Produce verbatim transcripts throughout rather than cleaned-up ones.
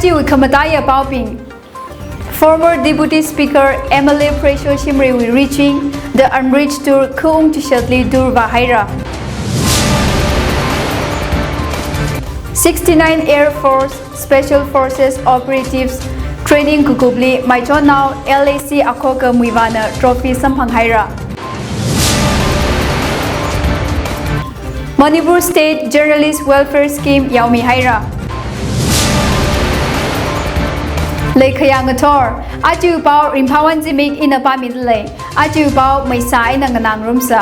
Iwui khamataiya paobing. Former Deputy Speaker M L A Pressure Shimreiwui Reaching the Unreached Tour khaung chishatli tour vāhaira. Sixty-nine Air Force Special Forces Operatives Training kakupli Maichonnao L A C Akhoka Muivahna trophy samphanghaira. Manipur State Journalist Welfare Scheme yaomihaira. Leikhayang ngathor, aja pao Ringphawon Zimik ina pāmidalei, aja pao meisā eina nganāngarumsa.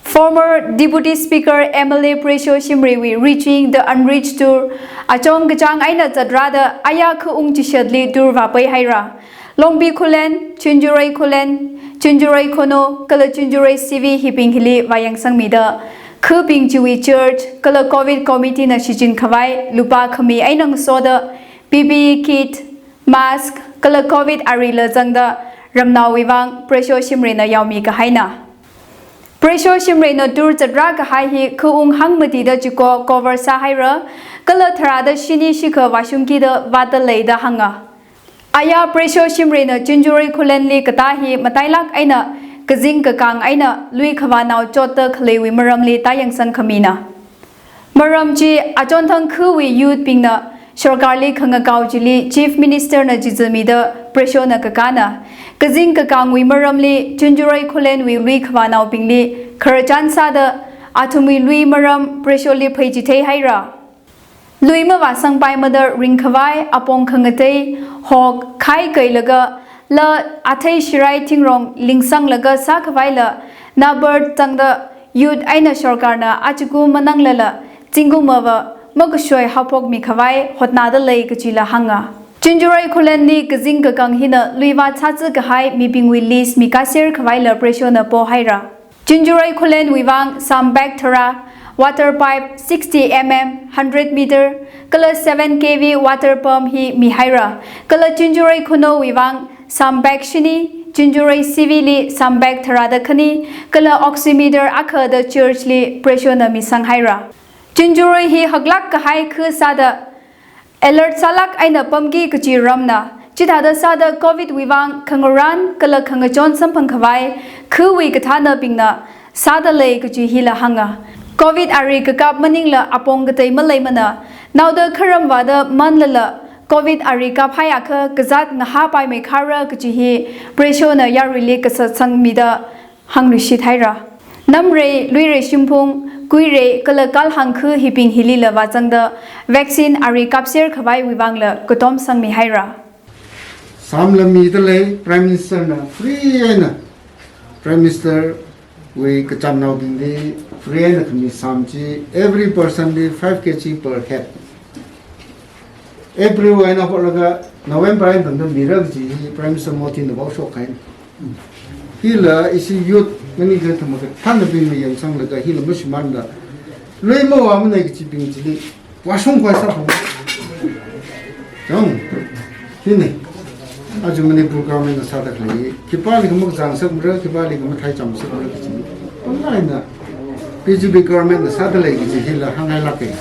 Former Deputy Speaker M L A Pressure Shimreiwui Reaching the Unreached Tour achong kachāng eina zatrada aya khaung chishatli tour vāpaihaira. Longpi Khullen, Chunjurei Khullen, Chunjurei Khono, kala Chunjurei C V hibing hili vāyangsangmida, khabing chiwui church, kala Covid Committee na shichinkhavai lupā khami eina ngasoda, P P E kit, mask, kala Covid arila zangda ramnaowui vang Pressure Shimreina yaomikahaina. Pressure Shimreina tour zatra kahai hi khaung hangmatida chiko cover sāhaira, kala tharāda shini shikha vāshungkida vātdalei da hānga. Aya Pressure Shimreina Chunjurei Khullenli katā hi matailāk eina kazing kakang eina lui khavānao chotda khaleiwui maramli tāyangsang khamina. Maram chi achonthang khawui youth bingna sarkarli khangakao chili Chief Minister na chizamida Pressure na kakāna. Kazing kakangwui maramli Chunjurei Khullenwui lui khavānaobingli khararchan sāda athumwui lui maram Pressure li pheichitheihaira. Lui mavāsangpaimada ringkhavai, apong khangatei, hok, khai kailaga, la athei shirai thingrong lingsanglaga sākhavaila, NABARD tangda youth eina sarkarna ajakum mananglala, zingkumava makashoi haophokmikhavai hotnadalei kachila hānga. Chunjurei Khullenli kazing kakang hina lui vāthatsi kahai mibingwui list mikāser khavaila Pressure na pohaira. Chunjurei Khullenwui vang Sambek Thara, water pipe sixty M M, hundred meter, kala seven K V water pump hi mihaira. Kala Chunjurei Khonowui vang Sambek shini, Chunjurei C V li Sambek tharāda khani, kala oximeter akhada church li Pressure na misanghaira. Chunjurei hi haklāk kahai kha sāda alert sālāk eina pamki kachi ramna. Chithāda sāda Covid wui vang khangarān kala khangachon samphangkhavai khawui kathānabingna sādalei kachi hila hānga. Covid ari kakap maningla apong katei maleimana. Naoda kharam vāda manlala Covid ari kaphaiakha kazāt ngahāpaimei khara kachi hi Pressure na yaruili kasatsangmida hāngluishithaira. Namrei, luirei shimphung, kuirei, kala kalhāng kha hibing hilila vāzangda vaccine ari kapser khavaiwui vangla katom sangmihaira. Samla midalei Prime Minister na free eina, Prime Minister wui kachamnaobingli free eina khami sam chi every person li five K G per head. April eina hotlaga November eina tangda mira kaji hi Prime Minister Modi na vāshok kahai. Hila ishi youth maningakha thāma kathānabingna yangsanglaga hila mashimānda lui mavāmanei kajibing chili vāshungkhavai sāphang. Chang, hina. Aja Manipur government na sāda khalei, khipālikha makazang sakmara, khipālikha mathei cham sakmara kaji. Pamlaina B J P government na sādalei kaji hila hāngngailāka.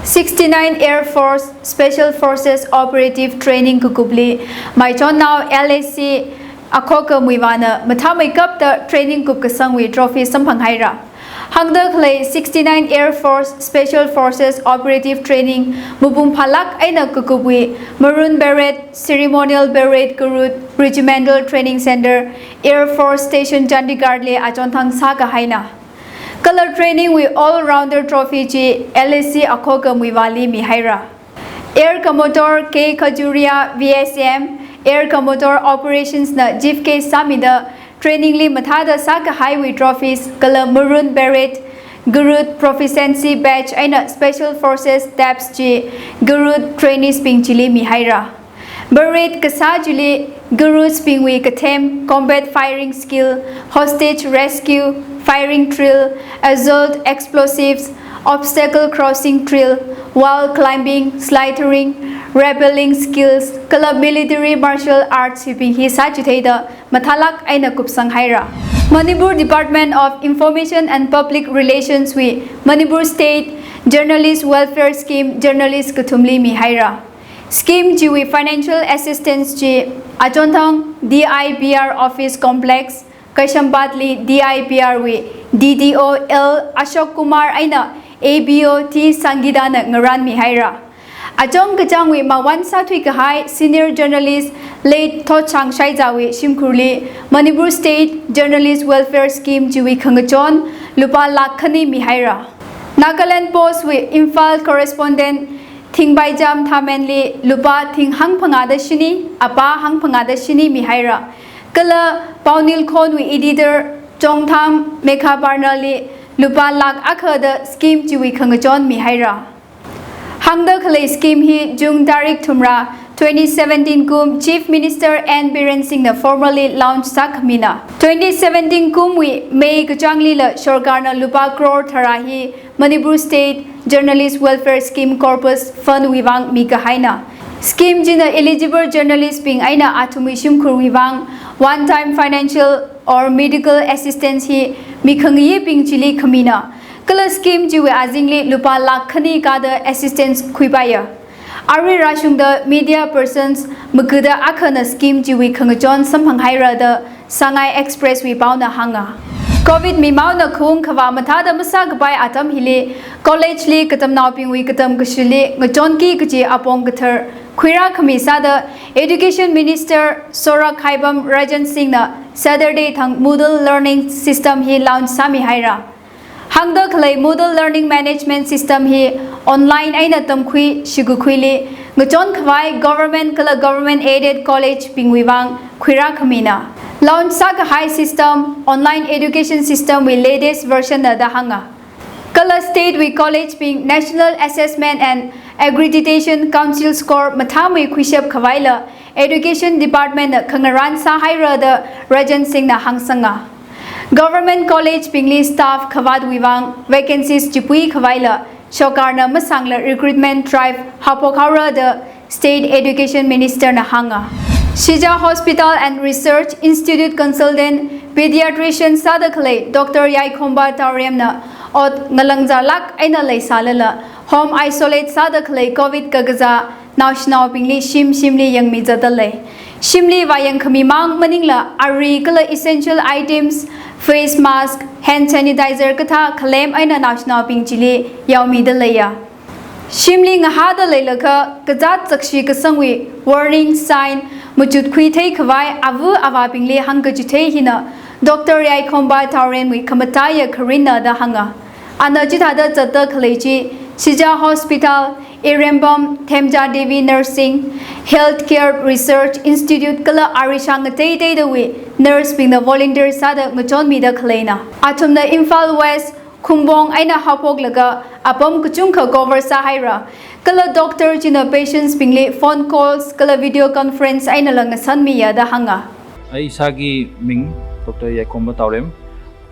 Sixty-nine Air Force Special Forces Operative Training kakupli Maichonnao L A C Akhoka Muivahna mathāmeikapta training kupkasangwui trophy samphanghaira. Hāngda khalei sixty-nine Air Force Special Forces Operative Training mapung phālāk eina kakupwui Maroon Beret, Ceremonial Beret Garud Regimental Training Centre, Air Force Station Chandigarh li achonthang sākahaina. Kala training wui all-rounder trophy chi L A C Akhoka Muivahli mihaira. Air Commodore K Khajuria V S M, Air Commodore Operations na chief guest sāmida training li mathāda sākahaiwui trophies kala Maroon Beret, Garud Proficiency Badge eina Special Forces Tabs chi Garud trainees bing chili mihaira. Beret kasā chili Garuds bingwui kathem combat firing skill, hostage rescue, firing drill, assault explosives, obstacle crossing drill, wall climbing, slithering, rappelling skills, kala military martial arts hibing hi sāchitheida mathālāk eina kupsanghaira. Manipur Department of Information and Public Relations wui Manipur State Journalist Welfare Scheme journalist kathumli mihaira. Scheme chiwui financial assistance chi achonthang D I P R Office Complex, Kaisampatli D I P R wui D D O L Ashok Kumar eina A B O T Sangita na ngaranmihaira. Achong kachāngwui mawun sāthui kahai senior journalist late Thotchang Shaiza wui shimkhurli Manipur State Journalist Welfare Scheme chiwui khangachon lupā lakh khani mihaira. Nagaland Post wui Imphal correspondent Thingbaijam Thamenli lupā thing hangphangāda shini, apā hangphangāda shini mihaira. Kala Paonilkhonwui editor Chongtham Mekhaparnali lupā lakh akha da scheme chiwui khangachon mihaira. Hāngda khalei scheme hi June tarik thumra twenty seventeen kum Chief Minister N Biren Singh na formally launch sākhamina. Twenty seventeen kumwui May kachānglila sorkarna lupā crore tharā hi Manipur State Journalist Welfare Scheme Corpus Fund wui vang mikahaina. Scheme china eligible journalist bing eina athumwui shimkhurwui vang one time financial or medical assistance hi mikhangayibing chili khamina. Kala scheme chiwui azingli lupā lakh khani kada assistance khuipaiya. Arui rāshungda media persons magada akhana scheme chiwui khangachon samphanghaira da Sangai Express wui paona hānga. Covid mimaona khaung khavā mathāda masākapai atam hili college li katamnaobingwui katam kashili ngachonki kaji apong kathar khuirākhami sāda Education Minister Sorakhaibam Rajan Singh na Saturday thang Moodle learning system hi launch sāmihaira. Hāngda khalei Moodle Learning Management System hi online eina tamkhui shikakhuili ngachon khavai government kala government aided college bingwui vang khuirākhamina. Launch sākahai system online education system wui latest version na da hānga. Kala state wui college bing National Assessment and Accreditation Council score mathāmei khuishap khavaila Education Department na khangarān sāhaira da Rajan Singh na hāngsanga. Government college bingli staff khavātwui vang vacancies chipui khavaila sorkarna masāngla recruitment drive haophokhaora da State Education Minister na hānga. Shija Hospital and Research Institute Consultant Pediatrician sāda khalei Doctor Yaikhomba Taorem na ot ngalangzarlāk eina leisālala home isolate sāda khalei Covid kakazā naoshinaobingli shim shimli yangmizatda lei. Shimli vāyangkhami mang maningla ari kala essential items, face mask, hand sanitizer kathā khalem eina naoshinaobing chili yaomida leiya. Shimli ngahāda leilakha kazāt sakshi kasangwui warning sign machutkhui theikhavai ava avābingli hāngkachithei hina Doctor Yaikhomba Taoremwui khamataiya kharinna da hānga. Ana chithāda zatda khalei chi Shija Hospital, Irembam Themja Devi Nursing Healthcare Research Institute kala arishang ngateideidawui nurse bingna volunteer sāda ngachonmida khaleina. Athumna Imphal West, Khumbong eina haophoklaga apam kachungkha cover sāhaira. Kala doctor china patients bingli phone calls kala video conference einala ngasānmiya da hānga. ꯑꯩ ꯏꯁꯥꯒꯤ ꯃꯤꯡ ꯗꯣꯛꯇꯔ ꯌꯥꯏꯈꯣꯝꯕ ꯇꯥꯎꯔꯦꯝ꯫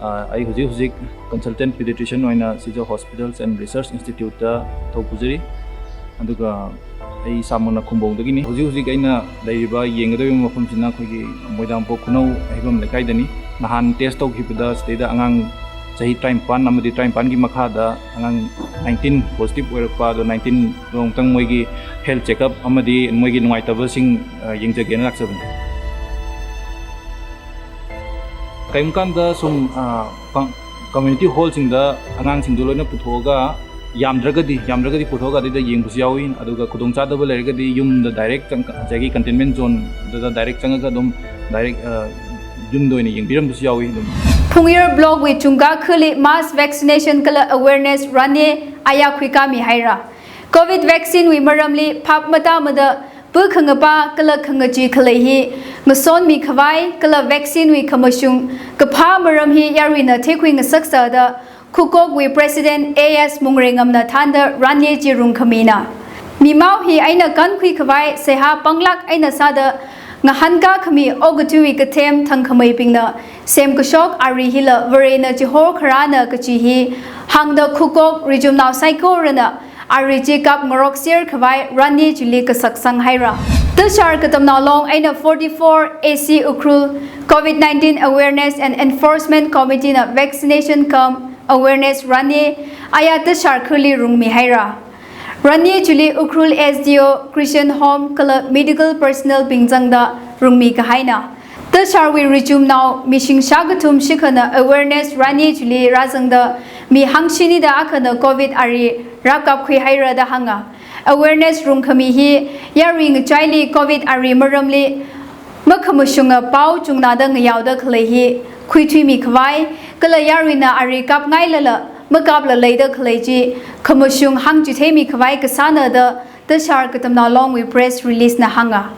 ꯑ, ꯑꯩ ꯍꯧꯖꯤꯛ ꯍꯧꯖꯤꯛ consultant pediatrician ꯑꯣꯏꯅ ꯁꯤꯖ Hospitals and Research Instituteꯇ ꯊꯧ ꯄꯨꯖꯔꯤ꯫ ꯑꯗꯨꯒ ꯑꯩ ꯏꯁꯥꯃꯛꯅ ꯈꯨꯝꯕꯣꯡꯗꯒꯤꯅꯤ꯫ ꯍꯧꯖꯤꯛ ꯍꯧꯖꯤꯛ ꯑꯩꯅ ꯂꯩꯔꯤꯕ, ꯌꯦꯡꯒꯗꯧꯔꯤꯕ ꯃꯐꯝꯁꯤꯅ ꯑꯩꯈꯣꯏꯒꯤ ꯃꯣꯏꯗꯥꯡꯄꯣꯛ ꯈꯨꯅꯧ ꯑꯍꯤꯕꯝ ꯂꯩꯀꯥꯏꯗꯅꯤ꯫ ꯅꯍꯥꯟ test ꯇꯧꯈꯤꯕꯗ ꯁꯤꯗꯩꯗ ꯑꯉꯥꯡ ꯆꯍꯤ ꯇꯔꯥꯅꯤꯄꯥꯟ ꯑꯃꯗꯤ ꯇꯔꯥꯅꯤꯄꯥꯟꯒꯤ ꯃꯈꯥꯗ ꯑꯉꯥꯡ nineteen positive ꯑꯣꯏꯔꯛꯄ, ꯑꯗꯣ nineteenꯗꯣ ꯑꯃꯨꯛꯇꯪ ꯃꯣꯏꯒꯤ health checkup ꯑꯃꯗꯤ ꯃꯣꯏꯒꯤ ꯅꯨꯡꯉꯥꯏꯇꯕꯁꯤꯡ, ꯑ, ꯌꯦꯡꯖꯒꯦꯅ ꯂꯥꯛꯆꯕꯅꯤ꯫ ꯀꯔꯤꯒꯨꯝꯕ ꯀꯥꯟꯗ ꯁꯨꯝ, ꯑ, ꯀꯝ-, community hallꯁꯤꯡꯗ ꯑꯉꯥꯡꯁꯤꯡꯗꯣ ꯂꯣꯏꯅ ꯄꯨꯊꯣꯛꯑꯒ, ꯌꯥꯝꯗ꯭ꯔꯒꯗꯤ, ꯌꯥꯝꯗ꯭ꯔꯒꯗꯤ ꯄꯨꯊꯣꯛꯑꯒ ꯑꯗꯩꯗ ꯌꯦꯡꯕꯁꯨ ꯌꯥꯎꯏ꯫ ꯑꯗꯨꯒ ꯈꯨꯗꯣꯡꯆꯥꯗꯕ ꯂꯩꯔꯒꯗꯤ ꯌꯨꯝꯗ direct ꯆꯪ-, ꯉꯁꯥꯏꯒꯤ containment zoneꯗꯨꯗ direct ꯆꯪꯉꯒ ꯑꯗꯨꯝ direct, ꯑ, ꯌꯨꯝꯗ ꯑꯣꯏꯅ ꯌꯦꯡꯕꯤꯔꯝꯕꯁꯨ ꯌꯥꯎꯏ ꯑꯗꯨꯝ꯫ Phungyar Block wui Chungka khali mass vaccination kala awareness run-e aya khuikāmihaira. Covid vaccine wui maramli phap matāmada pu khangapa kala khangachi khalei hi ngasonmi khavai kala vaccine wui khamashung kaphā maram hi yaruina theikhui ngasaksāda Khukokwui President A S Mungrengamna thānda run-e chi rungkhamina. Mimao hi eina kankhui khavai seihā panglāk eina sāda ngahānkā khami okathuiwui kathem thangkhameibingna semkashok ari hila Varena chihor kharāna kachi hi hāngda Khukok rijumnao saikorana ari chi kapngarokser khavai run-e chili kasaksanghaira. Tashar Katamnao Long eina forty-four A C Ukhrul COVID nineteen Awareness and Enforcement Committee na vaccination cum awareness run hi aya Tashar khali rungmi haira. Run hi chili Ukhrul S D O, Christian Home kala medical personnel bing zangda rungmi kahaina. Tasharwui richumnao mishing shākathum shikhana awareness run hi chili rāzangda mi hangshini da akhana COVID ari rākapkhui haira da hānga. Awareness rungkhami hi yarui ngachaili COVID ari maramli makhamashunga pao chungnada ngayaoda khalei hi khuithuimi khavai, kala yaruina ari kapngailala makapla leida khalei chi khamashung hāngchitheimi khavai kasāna da Tashar Katamnao Longwui press release na hānga.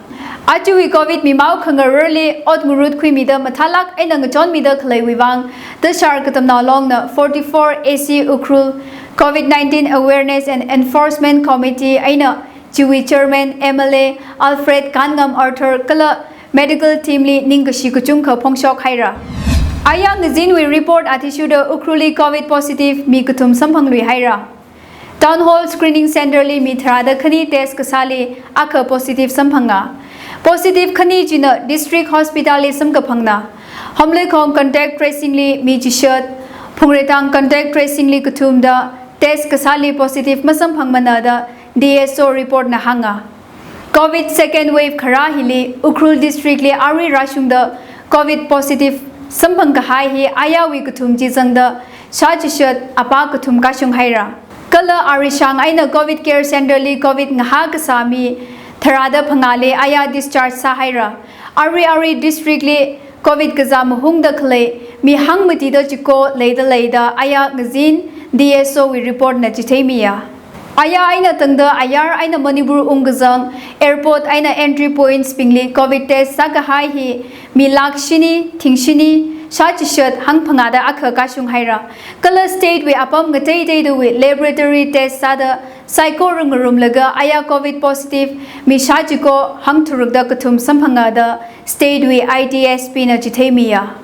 Ajawui COVID mimao khangararli ot ngarut khuimida mathālāk eina ngachonmida khaleiwui vang, Tashar Katamnao Longna forty-four A C Ukhrul COVID nineteen Awareness and Enforcement Committee eina chiwui Chairman M L A Alfred Kanngam Arthur kala medical team li ningkashi kachungkha phongshok haira. Aya ngazinwui report athishurda Ukhrulli COVID positive mi kathum samphanglui haira. Town Hall Screening Center li mi tharāda khani test kasāli akha positive samphanga. Positive khani china District Hospital li samkaphangna. Hamleikhong contact tracing li mi chishat, Phungreitang contact tracing li kathum da test kasāli positive masamphangmana da D S O report na hānga. COVID second wave kharā hili Ukhrul District li arui rāshungda COVID positive samphang kahai hi ayawui kathum chi zangda shāchishat apā kathum kashung haira. Kala arishang eina COVID Care Center li COVID ngahā kasā mi tharāda phangāli aya discharge sāhaira. Arui arui district li COVID kazā mahungda khalei mi hangmatida chiko leida leida aya ngazin D S O wui report na chitheimiya. Aya eina tangda ayar eina Manipur ungkazang airport eina entry points bingli COVID test sākahai hi mi lakh shini, thing shini, shāchishat hangphangāda akha kashung haira. Kala state wui apam ngateiteidawui laboratory test sāda saikora ngarumlaga aya COVID positive mi shāchiko hangtharukda kathum samphanga da state wui I T S P na chitheimiya.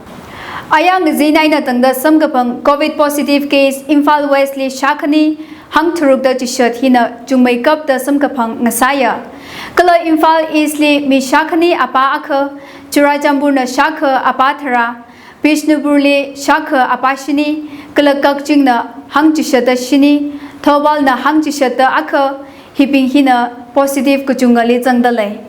Aya ngazin eina tangda samkaphang COVID positive case Imphal West li shākhani hangtharukda chishat hina chungmeikapda samkaphang ngasāya. Kala Imphal East li mi shākhani apā akha, Churachandpur na shākha apā tharā, Bishnupur li shākha apā shini, kala Kakching na hangchishatda shini, Thoubal na hangchishatda akha, hibing hina positive kachungali zangda lei.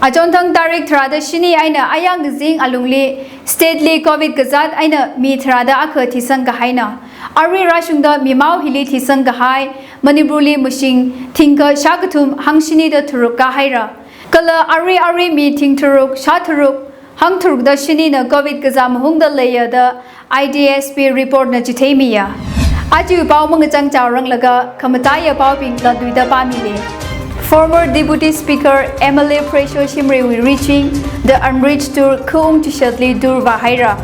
Achonthang tarik tharāda shini eina aya ngazin alungli state li COVID kazat eina mi tharāda akha thisang kahaina. Arui rāshungda mimao hili thisang kahai Manipur li mashing thingkha shākathum hangshinida tharuk kahaira. Kala arui arui mi thing tharuk, shā tharuk, hangtharukda shinina COVID kazā mahungda leiya da I T S P report na chitheimiya. Aja pao mangachang chaoranglaga khamataiya paobing latluida pāmili. Former Deputy Speaker M L A Phreishow Shimray wui reaching the unreached tur khaung chishatli tur vāhaira.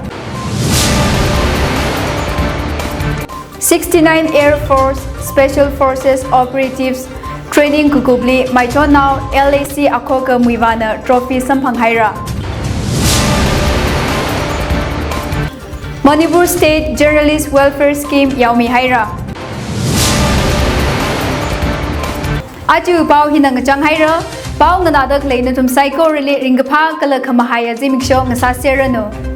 Sixty-nine Air Force Special Forces Operatives Training kakupli Maichonnao L A C Akhoka Muivahna trophy samphang haira. Manipur State Journalist Welfare Scheme yaomi haira. Aja pao hina ngachang haira, pao nganāda khalei nathum saikorali ringkaphā kala khamahaiya zimiksho ngasāserranu.